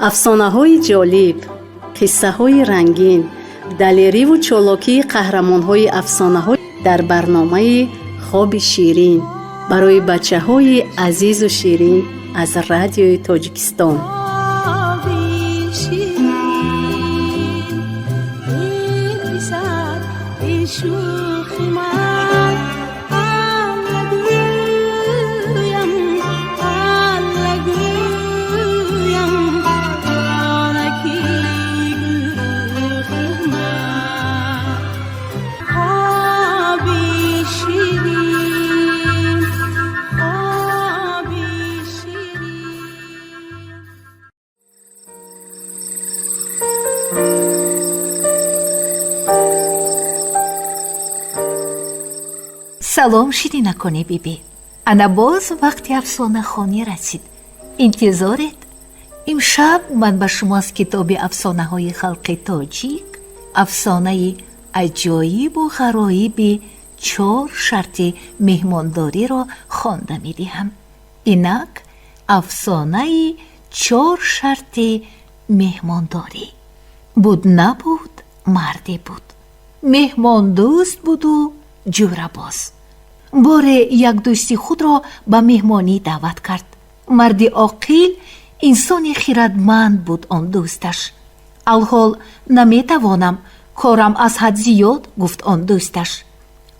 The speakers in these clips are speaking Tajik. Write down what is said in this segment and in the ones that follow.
Афсонаҳои ҷолиб, қиссаҳои рангин, далериву чолокии қаҳрамонҳои афсонаҳо дар барномаи «Хоби ширин» барои бачаҳои азизу ширин аз Радиои Тоҷикистон. Хоби ширин, эй писар, эй шӯхи ман, Алла гӯям, Алла гӯям, ҷонаки гулрухи ман. Хоби ширин, хоби ширин. Салом, ширинакони бибӣ! Ана боз вақти афсонахонӣ расид. Интизоред? Имшаб ман ба шумо аз китоби афсонаҳои халқи тоҷик афсонаи аҷоибу ғароиби чор шарти меҳмондориро хонда медиҳам. Инак, афсонаи чор шарти меҳмондорӣ. Буд, набуд, марде буд, меҳмондӯст буду ҷӯрабоз. Боре як дӯсти худро ба меҳмонӣ даъват кард. Марди оқил, инсони хирадманд буд он дӯсташ. «Алҳол наметавонам, корам аз ҳад зиёд», гуфт он дӯсташ.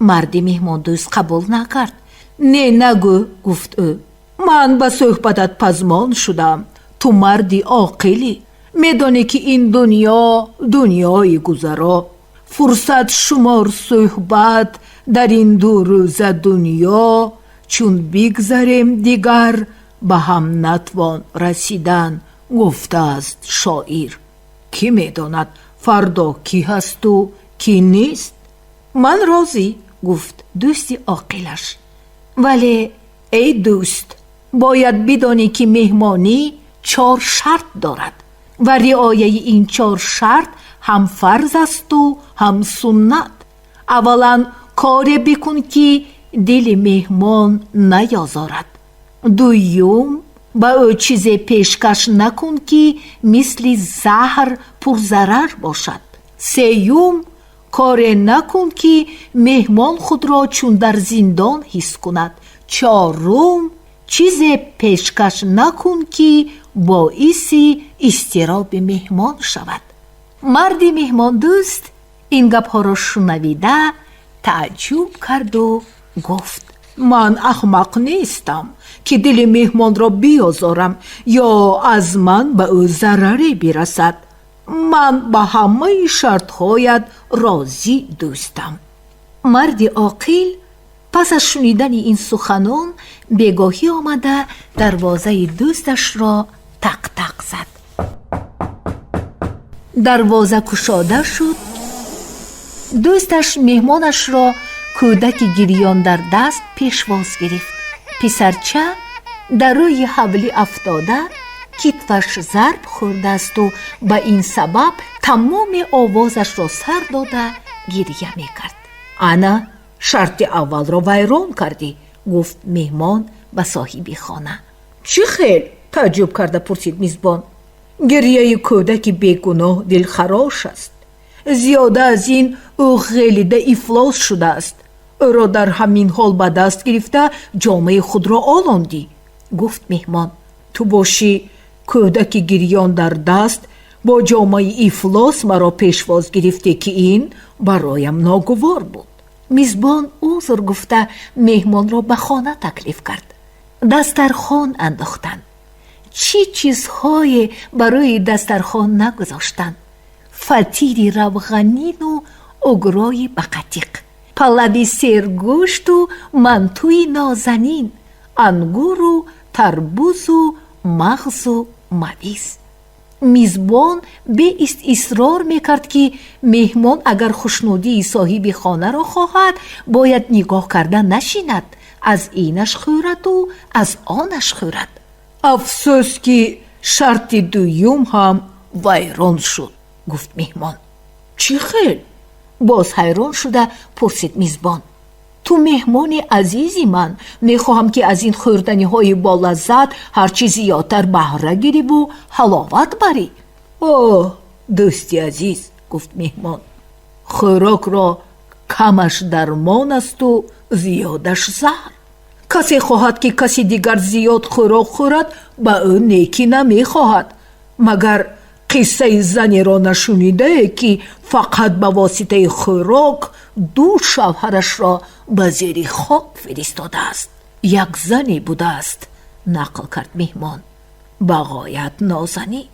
Марди меҳмондӯст қабул накард. «Не, нагӯ», гуфт ӯ, «ман ба суҳбатат пазмон шудам. Ту марди оқилӣ, медонӣ, ки ин дунё дунёи гузаро. Фурсат шумор суҳбат дар ин дурӯза дунё, чун бигзарем, дигар ба ҳам натвон расидан», гуфтааст шоир. Кӣ медонад, фардо кӣ ҳасту кӣ нест? «Ман розӣ», гуфт дӯсти оқилаш. «Вале, эй дӯст, бояд бидонӣ, ки меҳмонӣ чор шарт дорад ва риояи ин чор шарт ҳам фарз асту ҳам суннат. Аввалан, коре бикун, ки дили меҳмон наёзорад. Дуюм, ба ӯ чизе пешкаш накун, ки мисли заҳр пурзарар бошад. Сеюм, коре накун, ки меҳмон худро чун дар зиндон ҳис кунад. Чорум, чизе пешкаш накун, ки боиси изтироби меҳмон шавад». Марди меҳмондӯст ин гапҳоро шунавида, тааҷҷуб карду гуфт: «Ман аҳмақ нестам, ки дили меҳмонро биёзорам ё аз ман ба ӯ зараре бирасад. Ман ба ҳамаи шартҳоят розӣ, дӯстам». Марди оқил пас аз шунидани ин суханон бегоҳӣ омада, дарвозаи дӯсташро тақ-тақ зад. Дарвоза кушода шуд. Дӯсташ меҳмонашро, кӯдаки гирён дар даст, пешвоз гирифт. Писарча дар рӯи ҳавлӣ афтода, китфаш зарб хӯрдаасту ба ин сабаб тамоми овозашро сар дода гиря мекард. «Ана, шарти аввалро вайрон кардӣ», гуфт меҳмон ба соҳиби хона. «Чӣ хел?» тааҷҷуб карда пурсид мизбон. «Гирьяи кӯдаки бегуноҳ дилхарош аст. Зиёда аз ин, ӯ ғелида ифлос шудааст. Ӯро дар ҳамин ҳол ба даст гирифта, ҷомаи худро олондӣ», гуфт меҳмон. «Ту бошӣ, кӯдаки гирён дар даст, бо ҷомаи ифлос маро пешвоз гирифтӣ, ки ин бароям ногувор буд». Мизбон узр гуфта, меҳмонро ба хона таклиф кард. Дастархон андохтанд. Чӣ чизҳое барои дастархон нагузоштанд: фатири равғанину угрои ба қатиқ, палави сергӯшту мантуи нозанин, ангуру тарбузу мағзу мавиз. Мизбон беист исрор мекард, ки меҳмон агар хушнудии соҳиби хонаро хоҳад, бояд нигоҳ карда нашинад, аз инаш хӯраду аз онаш хӯрад. «Афсӯс, ки шарти дуюм ҳам вайрон шуд», гуфт меҳмон. «Чӣ хел?» боз ҳайрон шуда пурсид мизбон. Ту меҳмони азизи ман, мехоҳам, ки аз ин хӯрданиҳои болаззат ҳарчи зиёдтар баҳра гириву ҳаловат барӣ. Оҳ, дӯсти азиз, гуфт меҳмон, хӯрокро камаш дармон асту зиёдаш заҳр. Касе хоҳад, ки каси дигар зиёд хӯрок хӯрад, ба ӯ некӣ намехоҳад. Магар қиссаи занеро нашунидае, ки фақат ба воситаи хӯрок ду шавҳарашро ба зери хок фиристодааст? Як зане будааст, нақл кард меҳмон, ба ғоят нозанин.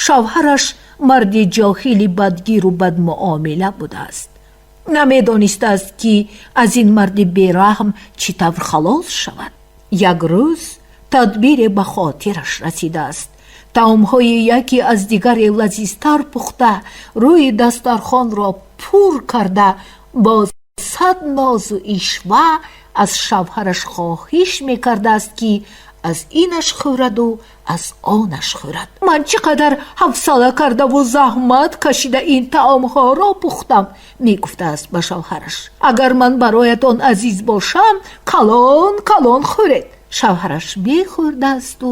Шавҳараш марди ҷоҳили бадгиру бадмуомила будааст. Намедонистааст, ки аз ин марди бераҳм чӣ тавр халос шавад. Як рӯз тадбире ба хотираш расидааст. Таомҳои яке аз дигаре лазизтар пухта, рӯи дастархонро пур карда, бо сад нозу ишва аз шавҳараш хоҳиш мекардааст, ки аз инаш хӯраду аз онаш хӯрад. Ман чӣ қадар ҳавсала кардаву заҳмат кашида ин таомҳоро пухтам, мегуфтааст ба шавҳараш. Агар ман бароятон азиз бошам, калон калон хӯред. Шавҳараш мехӯрдаасту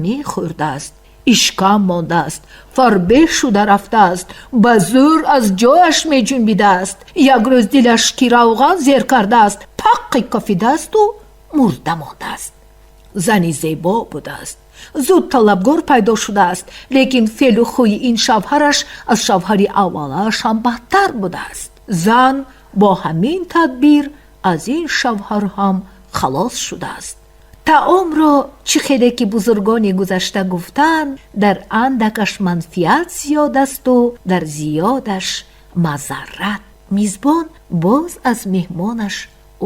мехӯрдааст, ишкам мондааст, фарбеҳ шуда рафтааст, ба зӯр аз ҷояш меҷунбидааст. Як рӯз дилаш ки равған зер кардааст, паққи кафидаасту мурда мондааст. Зани зебо будааст, зуд талабгор пайдо шудааст, лекин феълу хӯи ин шавҳараш аз шавҳари аввалааш ҳам бадтар будааст. Зан бо ҳамин тадбир аз ин шавҳар ҳам халос шудааст. Таомро, чӣ хеле ки бузургони гузашта гуфтанд, дар андакаш манфиат зиёд асту дар зиёдаш мазаррат. Мизбон боз аз меҳмонаш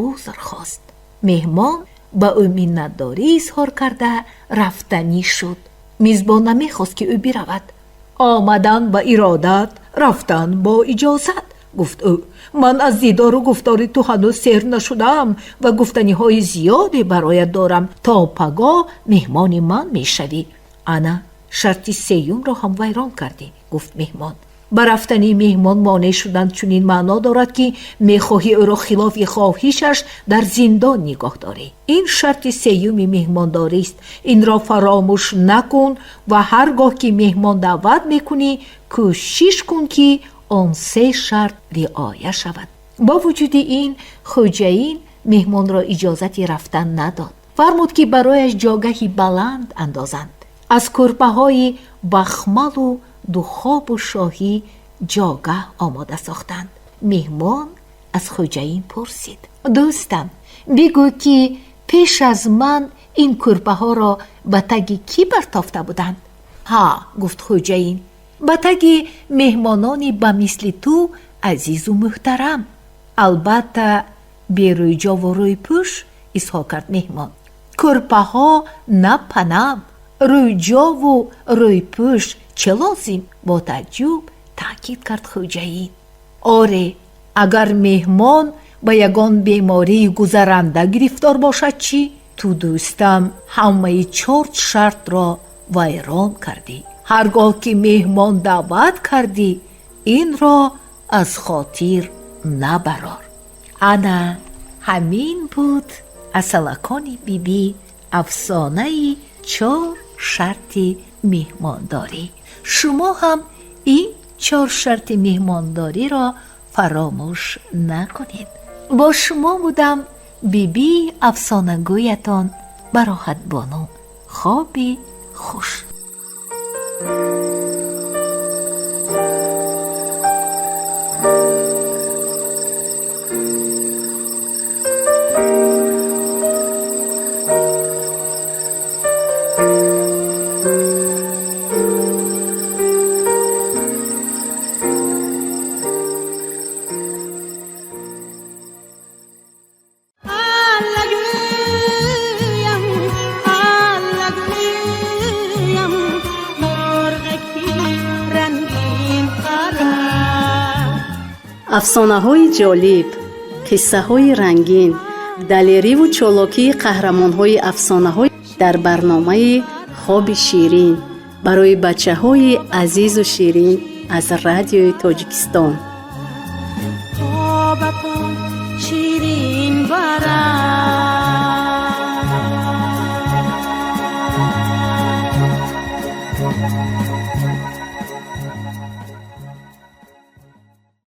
узр хост. Меҳмон ба ӯ миннатдорӣ изҳор карда, рафтанӣ шуд. Мизбон намехост, ки ӯ биравад. Омадан ба иродат, рафтан бо иҷозат, гуфт ӯ. Ман аз дидору гуфтори ту ҳанӯз сер нашудаам ва гуфтаниҳои зиёде бароят дорам. То пагоҳ меҳмони ман мешавӣ. Ана, шарти сеюмро ҳам вайрон кардӣ, гуфт меҳмон. Ба рафтани меҳмон монеъ шудан чунин маъно дорад, ки мехоҳӣ ӯро хилофи хоҳишаш дар зиндон нигоҳ дорӣ. Ин шарти сеюми меҳмондорист. Инро фаромӯш накун ва ҳар гоҳ ки меҳмон даъват мекунӣ, кӯшиш кун, ки он се шарт риоя шавад. Бо вуҷуди ин, хӯҷаин меҳмонро иҷозати рафтан надод. Фармуд, ки барояш ҷогаҳи баланд андозанд. Аз кӯрпаҳои бахмалу духобу шоҳӣ ҷогаҳ омода сохтанд. Меҳмон аз хӯҷаин пурсид: дӯстам, бигӯ, ки пеш аз ман ин кӯрпаҳоро ба таги кӣ партофта буданд? Ҳа, гуфт хӯҷаин, ба таги меҳмонони ба мисли ту азизу муҳтарам. Албатта, берӯйҷову рӯйпӯш, изҳор кард меҳмон. Кӯрпаҳо на панам, рӯйҷову рӯйпӯш чӣ лозим? Бо тааҷҷуб таъкид кард хӯҷаин. Оре, агар меҳмон ба ягон бемории гузаранда гирифтор бошад чӣ? Ту, дӯстам, ҳамаи чор шартро вайрон кардӣ. Ҳар гоҳ ки меҳмон даъват кардӣ, инро аз хотир набарор. Ана ҳамин буд, асалакони бибӣ, афсонаи чор шарти меҳмондорӣ. Шумо ҳам ин чор шарти меҳмондориро фаромӯш накунед. Бо шумо будам бибии афсонагӯятон Бароҳатбону. Хоби хуш. Аллагӯям, аллагӯям, мурғаки рангин парад. Афсонаҳои ҷолиб, қиссаҳои рангин, далериву чолокии қаҳрамонҳои афсонаҳо дар барномаи Хоби ширин барои бачаҳои азизу ширин аз Радиои Тоҷикистон. Хобатон ширин. Мебарад.